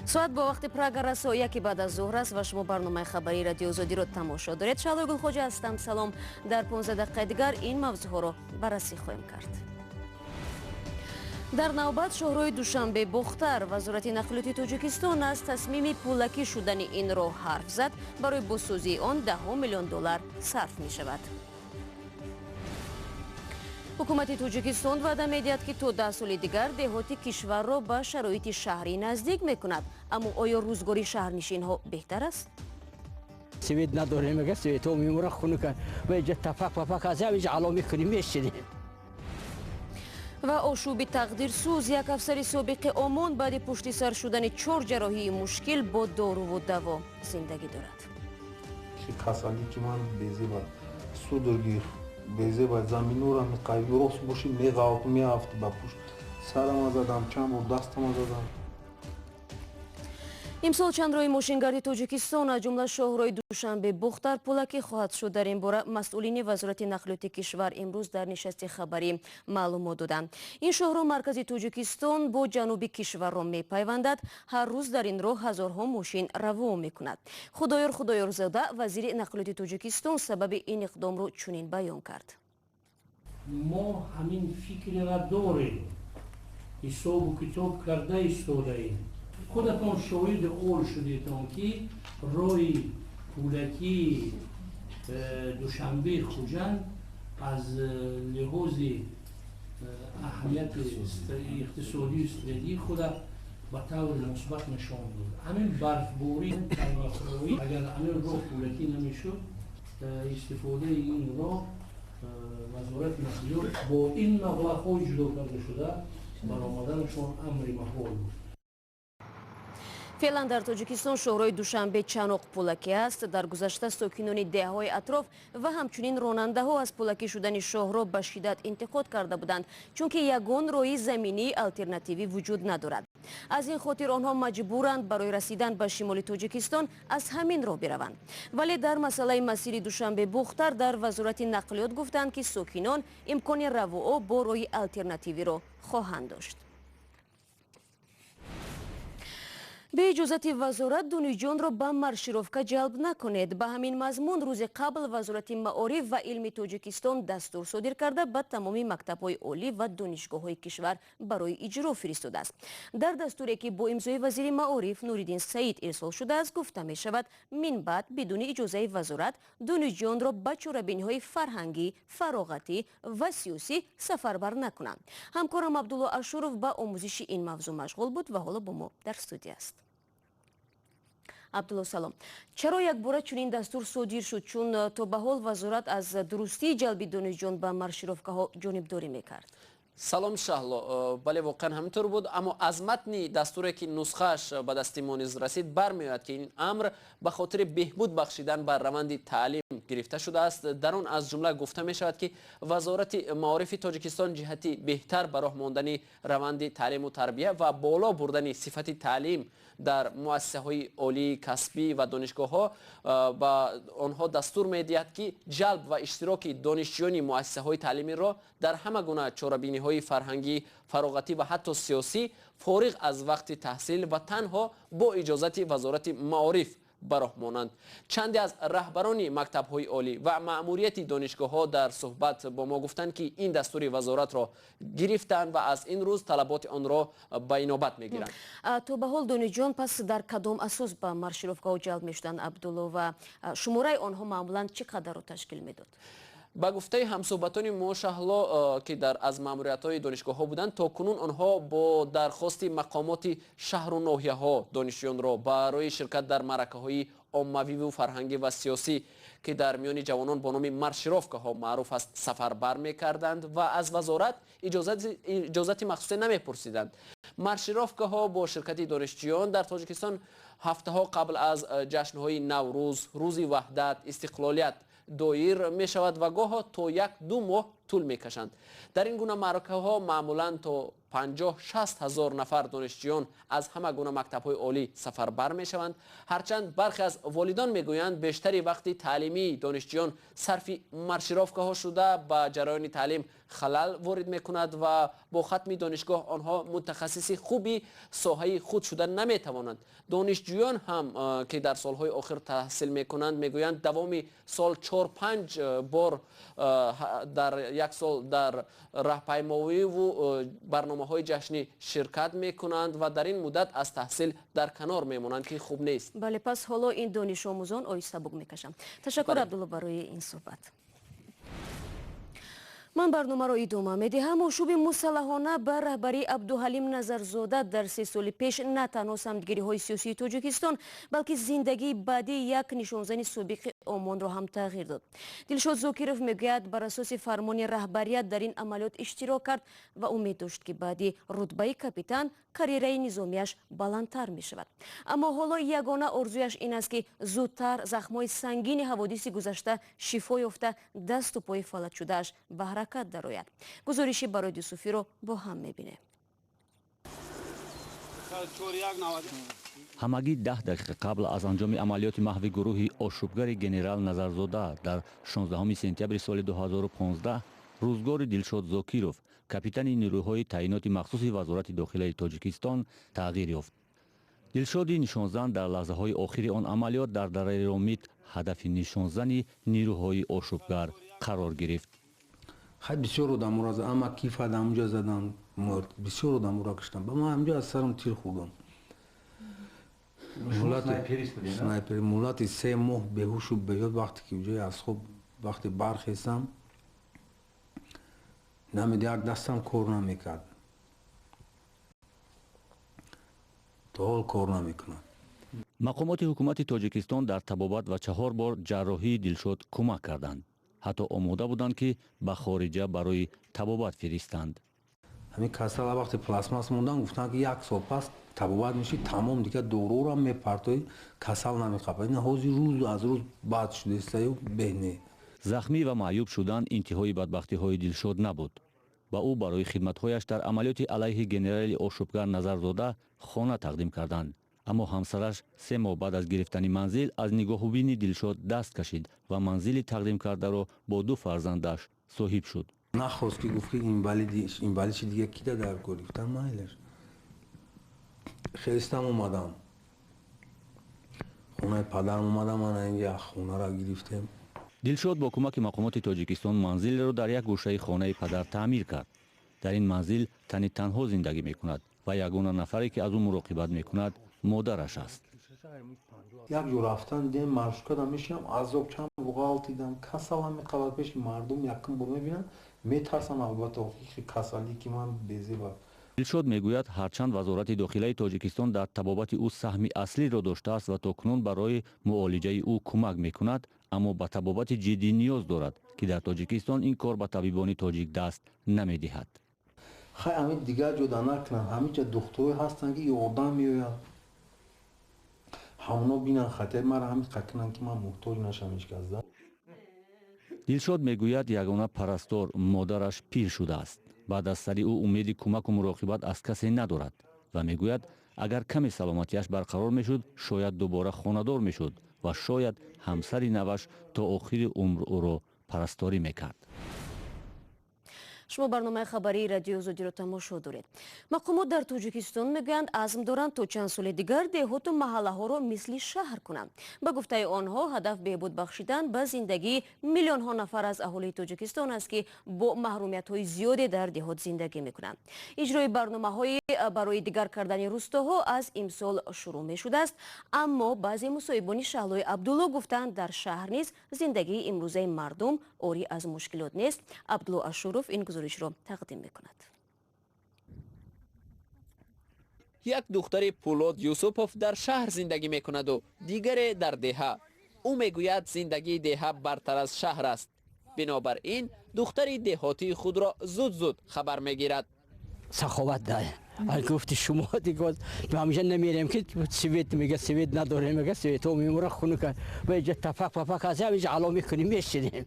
Соат бо вақти Прага расо 1 баъд аз зуҳр аст ва шумо барномаи хабарии Радиои Озодиро тамошо доред. Шаҳлои Гулхоҷа ҳастам. Салом. Дар 15 дақиқаи дигар ин мавзӯъҳоро баррасӣ хоҳем кард. Дар навбат шоҳроҳи Душанбе Бохтар. Вазорати нақлиёти Тоҷикистон аз тасмими пулакӣ шудани ин роҳ ҳарф зад. Барои бозсозии он даҳҳо миллион доллар сарф мешавад. Ҳукумати Тоҷикистон ваъда медиҳад, ки то 10 соли дигар деҳоти кишварро ба шароити шаҳрӣ наздик мекунад. Аммо оё рӯзгори шаҳрнишинҳо беҳтар аст? Свет надорем, мега светҳо мемура хунука ва иҷа тапак папак аз иҷа ало мекунем, мешинем. Ва ошӯби тақдирсӯз: як афсари собиқи ОМОН баъди пушти сар шудани чор ҷарроҳии мушкил бо доруву даво зиндагӣ дорад. Касалӣ ки ман безеба, судороги безеба, заминора меқайби, рост боши меғалт, меафти ба пушт. Сарама задам чанд бор, дастама задам. Имсол чанд роҳи мошингарди Тоҷикистон, аз ҷумла шоҳроҳи Душанбе Бохтар, пулакӣ хоҳад шуд. Дар ин бора масъулини Вазорати нақлиёти кишвар имрӯз дар нишасти хабарӣ маълумот доданд. Ин шоҳроҳ маркази Тоҷикистон бо ҷануби кишварро мепайвандад. Ҳар рӯз дар ин роҳ ҳазорҳо мошин раво мекунад. Худоёр Худоёрзода, вазири нақлиёти Тоҷикистон, сабаби ин иқдомро чунин баён кард. Мо ҳамин фикрера дорем, ҳисобу китоб карда истодаем. Худатон шоҳиди он шудетон, ки роҳи пулакии Душанбе Хуҷанд аз лиҳози аҳамияти иқтисодию стратегии худа ба таври мусбат нишон дод. Ҳамин барфборӣ, талвафроӣ, агар ҳамин роҳ пулакӣ намешуд, истифодаи ин роҳ Вазорати нақлиёт бо ин маблағҳои ҷудо карда шуда баромаданашон амри маҳол буд. Феълан дар Тоҷикистон шоҳроҳи Душанбе Чаноқ пулакӣ аст. Дар гузашта сокинони деҳаҳои атроф ва ҳамчунин ронандаҳо аз пулакӣ шудани шоҳроҳ ба шиддат интиқод карда буданд, чунки ягон роҳи заминии алтернативӣ вуҷуд надорад. Аз ин хотир онҳо маҷбуранд барои расидан ба шимоли Тоҷикистон аз ҳамин роҳ бираванд. Вале дар масъалаи масири Душанбе Бохтар дар Вазорати нақлиёт гуфтанд, ки сокинон имкони равуо бо роҳи алтернативиро хоҳанд дошт. Бе иҷозати вазорат донишҷӯёнро ба маршировка ҷалб накунед. Ба ҳамин мазмун рӯзи қабл Вазорати маориф ва илми Тоҷикистон дастур содир карда, ба тамоми мактабҳои олӣ ва донишгоҳҳои кишвар барои иҷро фиристодааст. Дар дастуре, ки бо имзои вазири маориф Нуриддин Саид ирсол шудааст, гуфта мешавад, минбаъд бидуни иҷозаи вазорат донишҷӯёнро ба чорабиниҳои фарҳангӣ, фароғатӣ ва сиёсӣ сафарбар накунанд. Ҳамкорам Абдулло Ашуров ба омӯзиши ин мавзӯъ машғул буд ва ҳоло бо мо дар студия аст. Абдулло, салом. Чаро якбора чунин дастур содир шуд, чун то ба ҳол вазорат аз дурустии ҷалби донишҷӯён ба маршировкаҳо ҷонибдорӣ мекард? Салом, Шаҳло. Бале, воқеан ҳаминтур буд, аммо аз матни дастуре, ки нусхааш ба дасти мо низ расид, бармеояд, ки ин амр ба хотири беҳбуд бахшидан ба раванди таълим гирифта шудааст. Дар он аз ҷумла гуфта мешавад, ки Вазорати маорифи Тоҷикистон ҷиҳати беҳтар ба роҳ мондани раванди таълиму тарбия ва боло бурдани сифати таълим дар муассисаҳои олии касбӣ ва донишгоҳҳо ба онҳо дастур медиҳад, ки ҷалб ва иштироки донишҷӯёни муассисаҳои таълимиро дар ҳама гуна чорабиниҳои фарҳангӣ, фароғатӣ ва ҳатто сиёсӣ фориғ аз вақти таҳсил ва танҳо бо иҷозати Вазорати маориф ба роҳ монанд. Чанде аз раҳбарони мактабҳои олӣ ва маъмурияти донишгоҳҳо дар суҳбат бо мо гуфтанд, ки ин дастури вазоратро гирифтанд ва аз ин рӯз талаботи онро ба инобат мегиранд. То ба ҳол донишҷӯён пас дар кадом асос ба маршировкаҳо ҷалб мешуданд, Абдулло, ва шумораи онҳо маъмулан чӣ қадарро ташкил медод? Ба гуфтаи ҳамсӯҳбатони мо, Шаҳло, ки дар аз маъмуриятҳои донишгоҳҳо буданд, то кунун онҳо бо дархости мақомоти шаҳру ноҳияҳо донишҷӯёнро барои ширкат дар маъракаҳои оммавиву фарҳангӣ ва сиёсӣ, ки дар миёни ҷавонон бо номи маршировкаҳо маъруф аст, сафарбар мекарданд ва аз вазорат иҷозати махсусе намепурсиданд. Маршировкаҳо бо ширкати донишҷӯён дар Тоҷикистон ҳафтаҳо қабл аз ҷашнҳои Наврӯз, Рӯзи Ваҳдат, Истиқлолият доир мешавад ва гоҳо то 1-2 моҳ тӯл мекашанд. Дар ин гуна маъракаҳо маъмулан то 50-60 ҳазор нафар донишҷӯён аз ҳама гуна мактабҳои олӣ сафарбар мешаванд. Ҳарчанд бархе аз волидон мегӯянд, бештари вақти таълимии донишҷӯён сарфи маршировкаҳо шуда, ба ҷараёни таълим халал ворид мекунад ва бо хатми донишгоҳ онҳо мутахассиси хуби соҳаи худ шуда наметавонанд. Донишҷӯён ҳам, ки дар солҳои охир таҳсил мекунанд, мегӯянд, давоми сол 4-5 бор дар як сол дар раҳпаймоиву барномаҳои ҷашнӣ ширкат мекунанд ва дар ин муддат аз таҳсил дар канор мемонанд, ки хуб нест. Бале, пас ҳоло ин донишомӯзон оҳиста буг мекашанд. Ташаккур, Абдулло, барои ин суҳбат. Ман барномаро идома медиҳам. Ошӯби мусаллаҳона ба раҳбарии Абдуҳалим Назарзода дар 3 соли пеш на танҳо самтгириҳои сиёсии Тоҷикистон, балки зиндагии баъдии як нишонзани собиқи ОМОНро ҳам тағйир дод. Дилшод Зокиров мегӯяд, бар асоси фармони раҳбарият дар ин амалиёт иштирок кард ва умед дошт, ки баъди рутбаи капитан карьераи низомиаш баландтар мешавад. Аммо ҳоло ягона орзуяш ин аст, ки зудтар захмҳои сангини ҳаводиси гузашта шифо ёфта, дасту пои фалаҷшудааш ба ҳаракат дарояд. Гузориши Барои Юсуфиро бо ҳам мебинем. Ҳамагӣ 10 дақиқа қабл аз анҷоми амалиёти маҳви гурӯҳи ошӯбгари генерал Назарзода дар 16 сентябри соли 2015, рӯзгори Дилшод Зокиров, капитани нерӯҳои таъиноти махсуси Вазорати дохилаи Тоҷикистон, тағйир ёфт. Дилшоди нишонзан дар лаҳзаҳои охири он амалиёт дар дараи Ромит ҳадафи нишонзани нерӯҳои ошӯбгар қарор гирифт. Хай, бисёр одаморо, ама кифа ҳамуҷа задан, мурд, бисёр одаморо киштам. Ба ман ҳамҷо аз сарам тир хӯрдам. Снайпер. Муллати 3 моҳ беҳушу беёд. Вақте ки ҷои аз хоб вақте бархестам, намеди, як дастам кор намекард, то ҳол кор намекунад. Мақомоти ҳукумати Тоҷикистон дар табобат ва 4 бор ҷарроҳии Дилшод кӯмак карданд. Ҳатто омода буданд, ки ба хориҷа барои табобат фиристанд. Ҳамин касала вақте пластмасс мондан, гуфтанд, ки як сол пас табобат мешӣ, тамом, дигар доруро мепартоӣ, касал намехапад. Ина ҳозир рӯз аз рӯз бад шудастаю беҳ не. Захмӣ ва маъюб шудан интиҳои бадбахтиҳои Дилшод набуд. Ба ӯ барои хидматҳояш дар амалиёти алайҳи генерали ошӯбгар Назарзода хона тақдим карданд. Аммо ҳамсараш 3 моҳ баъд аз гирифтани манзил аз нигоҳубини Дилшод даст кашид ва манзили тақдим кардаро бо 2 фарзандаш соҳиб шуд. Нахост, ки гуфт, ки инвалидши дига кида дар кор. Гуфтам, майлаш. Хестам, омадам, хонаи падарам омадам, мана инҷа хонаро гирифтем. Дилшод бо кӯмаки мақомоти Тоҷикистон манзилро дар як гӯшаи хонаи падар таъмир кард. Дар ин манзил тани танҳо зиндагӣ мекунад ва ягона нафаре, ки аз ӯ муроқибат мекунад, модараш аст. Як ҷо рафтан дидем, маршруткада мешинам, азоб, чанд буғалтидам, касалам меқабад. Пеши мардум якум бор мебинам, метарсам, албатта, касалӣ ки ман безеба. Дилшод мегӯяд, ҳарчанд Вазорати дохилаи Тоҷикистон дар табобати ӯ саҳми аслиро доштааст ва то кунун барои муолиҷаи ӯ кӯмак мекунад, аммо ба табобати ҷиддӣ ниёз дорад, ки дар Тоҷикистон ин кор ба табибони тоҷик даст намедиҳад. Хай, ҳамин дигар ҷода накунанд, ҳаминҷа духтурое ҳастанд, ки ёрдам меоянд, ҳамоно бинанд, хатари маро ҳамин кунанд, ки ман муҳтоҷ нашам ҳеҷ кас. Дилшод мегӯяд, ягона парастор модараш пир шудааст. Баъд аз сари ӯ умеди кӯмаку муроқибат аз касе надорад ва мегӯяд, агар каме саломатиаш барқарор мешуд, шояд дубора хонадор мешуд ва шояд ҳамсари наваш то охири умр ӯро парасторӣ мекард. Шумо барномаи хабарии Радиои Озодиро тамошо доред. Мақомот дар Тоҷикистон мегӯянд, азм доранд то чанд соли дигар деҳоту маҳаллаҳоро мисли шаҳр кунанд. Ба гуфтаи онҳо, ҳадаф беҳбуд бахшидан ба зиндагии миллионҳо нафар аз аҳолии Тоҷикистон аст, ки бо маҳрумиятҳои зиёде дар деҳот зиндагӣ мекунанд. Иҷрои барномаҳои барои дигар кардани рустоҳо аз имсол шурӯъ мешудааст, аммо баъзе мусоҳибони Шаҳлои Абдулло гуфтанд, дар шаҳр низ зиндагии имрӯзаи мардум орӣ аз мушкилот нест. Абдулло Ашуров ин гузоришро тақдим мекунад. Як духтари Пулод Юсупов дар шаҳр зиндагӣ мекунаду дигаре дар деҳа. Ӯ мегӯяд, зиндагии деҳа бартар аз шаҳр аст. Бинобар ин духтари деҳотии худро зуд-зуд хабар мегирад. Саховат дай. Гуфти шумо дигар ҳамеша намерем, ки свет мега, свет надорем, мега, светҳо мемура хунука. Ва иҷа тафак пафак ҳаст, ҳамиҷа ало мекунем, мешинем.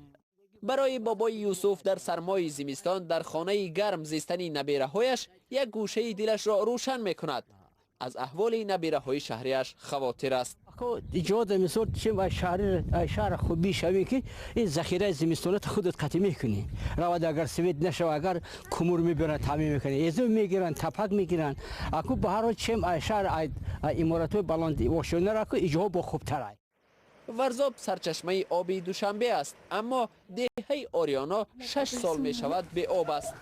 Барои бобои Юсуф дар сармои зимистон дар хонаи гарм зистани набераҳояш як гӯшаи дилашро рӯшан мекунад. Аз аҳволи набераҳои шаҳрияш хавотир аст. Иҷода мисол чем шаҳр хубӣ шавӣ, ки ин захираи зимистонат худат қатъ мекунӣ. Равад, агар свет нашава, агар кумур мебиранд, таъмин мекунӣ, эзу мегиранд, тапак мегиранд. Аку ба ҳар ҳол, чем шаҳр, иморатҳои баланд ошёнара, аку иҷоҳо бо хубтар. Варзоб сарчашмаи оби Душанбе аст, аммо деҳаи Ориёно 6 сол мешавад беоб аст.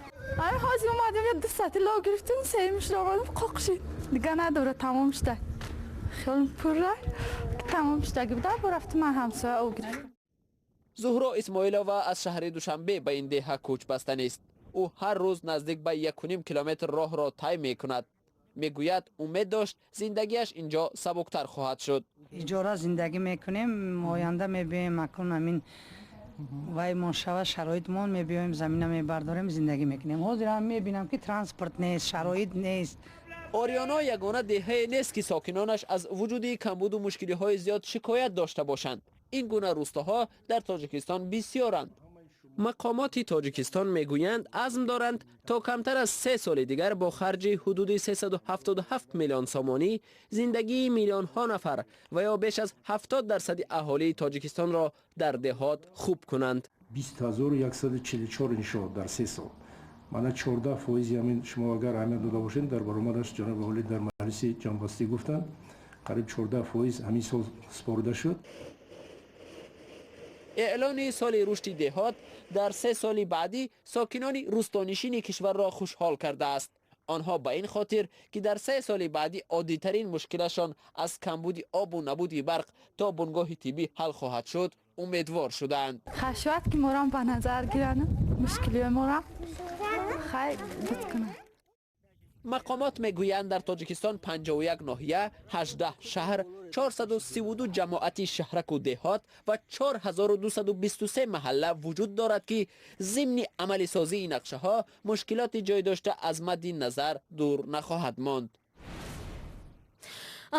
Ай, ҳозир омадем, я 2 саати лов гирифтем, сеюмишро омадем, қоқ шид, дига надора, тамом шуда. Хеле пурра тамом шудаги буда, бо рафтим, ман ҳамсоя об гирифтем. Зуҳро Исмоилова аз шаҳри Душанбе ба ин деҳа кӯч баста нест. Ӯ ҳар рӯз наздик ба 1,5 километр роҳро тай мекунад. Мегӯяд, умед дошт, зиндагиаш инҷо сабуктар хоҳад шуд. Иҷора зиндагӣ мекунем. Оянда мебиёем, акун амин ваймон шава, шароитмон, мебиёем, замина мебардорем, зиндагӣ мекунем. Ҳозир ҳам мебинам, ки транспорт нест, шароит нест. Ориёно ягона деҳае нест, ки сокинонаш аз вуҷуди камбуду мушкилиҳои зиёд шикоят дошта бошанд. Ин гуна рӯстоҳо дар Тоҷикистон бисёранд. Мақомоти Тоҷикистон мегӯянд, азм доранд, то камтар аз 3 соли дигар бо харҷи ҳудуди 377 миллион сомонӣ зиндагии миллионҳо нафар ва ё беш аз 70% аҳолии Тоҷикистонро дар деҳот хуб кунанд. 20 144 иншоот дар 3 сол, мана 14 фоизи ҳамин. Шумо агар аҳамият дода бошед, дар баромадаш ҷаноби олӣ дар маҷлиси ҷамъбастӣ гуфтанд, қариб 14% ҳамин сол супорида шуд. Эълони соли рушди деҳот дар 3 соли баъдӣ сокинони рӯстонишини кишварро хушҳол кардааст. Онҳо ба ин хотир, ки дар 3 соли баъдӣ оддитарин мушкилашон аз камбуди обу набуди барқ то бунгоҳи тиббӣ ҳал хоҳад шуд, умедвор шудаанд. Хашват ки морам ба назар гиранд, мушкилиҳои морам хай буд кунанд. Мақомот мегӯянд, дар Тоҷикистон 51 ноҳия, 18 шаҳр, 432 ҷамоати шаҳраку деҳот ва 4223 маҳалла вуҷуд дорад, ки зимни амалисозии нақшаҳо мушкилоти ҷой дошта аз мадди назар дур нахоҳад монд.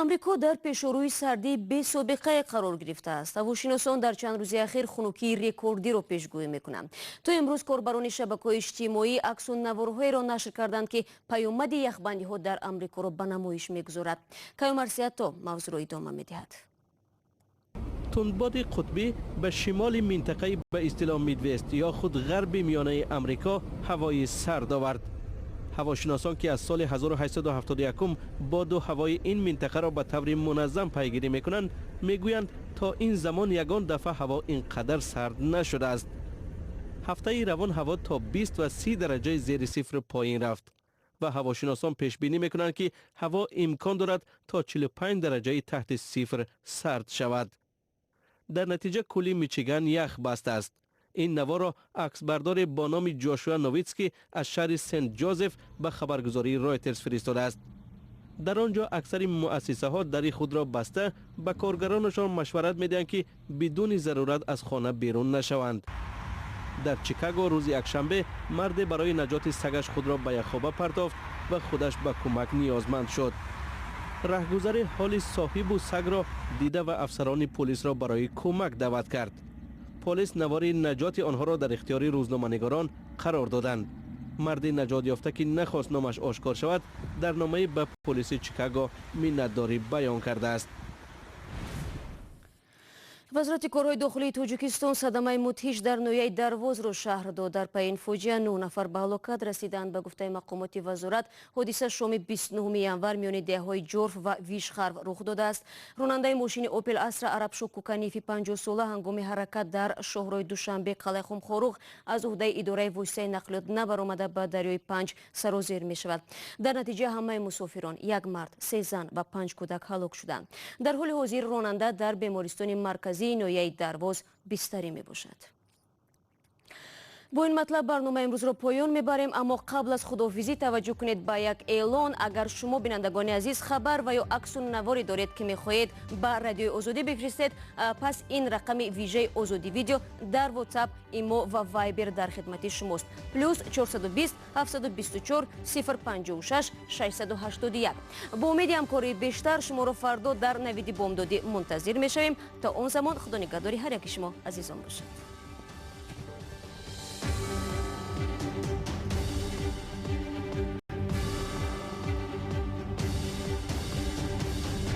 Амрико дар пешорӯи сардии бесобиқае қарор гирифтааст. Ҳавошиносон дар чанд рӯзи ахир хунукии рекордиро пешгӯӣ мекунанд. То имрӯз корбарони шабакаҳои иҷтимоӣ аксу наворҳоеро нашр карданд, ки паёмади яхбандиҳо дар Амрикоро ба намоиш мегузорад. Каюмарсиято мавзӯъро идома медиҳад. Тундбоди қутбӣ ба шимоли минтақаи ба истилоҳ Мидвест ё худ ғарби миёнаи Амрико ҳавои сард овард. Ҳавошиносон, ки аз соли 1871 боду ҳавои ин минтақаро ба таври муназзам пайгирӣ мекунанд, мегӯянд, то ин замон ягон дафъа ҳаво ин қадар сард нашудааст. Ҳафтаи равон ҳаво то 20 ва 30 дараҷаи зери сифр поин рафт ва ҳавошиносон пешбинӣ мекунанд, ки ҳаво имкон дорад то 45 дараҷаи таҳти сифр сард шавад. Дар натиҷа кӯли Мичиган ях бастааст. Ин наворро аксбардоре бо номи Ҷошуа Новитский аз шаҳри Сент Ҷозеф ба хабаргузории Ройтерс фиристодааст. Дар он ҷо аксари муассисаҳо дари худро баста, ба коргаронашон машварат медиҳанд, ки бидуни зарурат аз хона берун нашаванд. Дар Чикаго рӯзи якшанбе марде барои наҷоти сагаш худро ба яхоба партофт ва худаш ба кӯмак ниёзманд шуд. Раҳгузаре ҳоли соҳибу сагро дида ва афсарони полисро барои кӯмак даъват кард. Полис навори наҷоти онҳоро дар ихтиёри рӯзноманигорон қарор доданд. Марди наҷот ёфта, ки нахост номаш ошкор шавад, дар номае ба полиси Чикаго миннатдорӣ баён кардааст. Вазорати корҳои дохилии Тоҷикистон садамаи мудҳиш дар ноҳияи Дарвозро шарҳ дод. Дар пайи ин фоҷиа нӯҳ нафар ба ҳалокат расиданд. Ба гуфтаи мақомоти вазорат, ҳодиса шоми 29 январ миёни деҳаҳои Ҷорф ва Вишхарв рух додааст. Ронандаи мошини Опел Астра Арабшо Куканифи 50-сола ҳангоми ҳаракат дар шоҳрои Душанбе қалъаи Хумхоруғ аз уҳдаи идораи воситаи нақлиёт набаромада, ба дарёи Панҷ сарозер мешавад. Дар натиҷа ҳамаи мусофирон, як мард, се зан ва панҷ кӯдак, ҳалок шуданд. Дар ҳоли ҳозир ронанда дар бемористони марказии ноҳияи Дарвоз бистарӣ мебошад. Бо ин матлаб барномаи имрӯзро поён мебарем, аммо қабл аз худоҳофизӣ таваҷҷӯҳ кунед ба як эълон. Агар шумо, бинандагони азиз, хабар ва ё аксу наворе доред, ки мехоҳед ба Радиои Озодӣ бифиристед, пас ин рақами вижаи Озодӣ Видео дар WhatsApp, Имо ва Вайбер дар хидмати шумост: плюс 420 724 056 681. Бо умеди ҳамкории бештар шуморо фардо дар Навиди бомдодӣ мунтазир мешавем. То он замон Худо нигаҳдори ҳар яки шумо азизон бошад.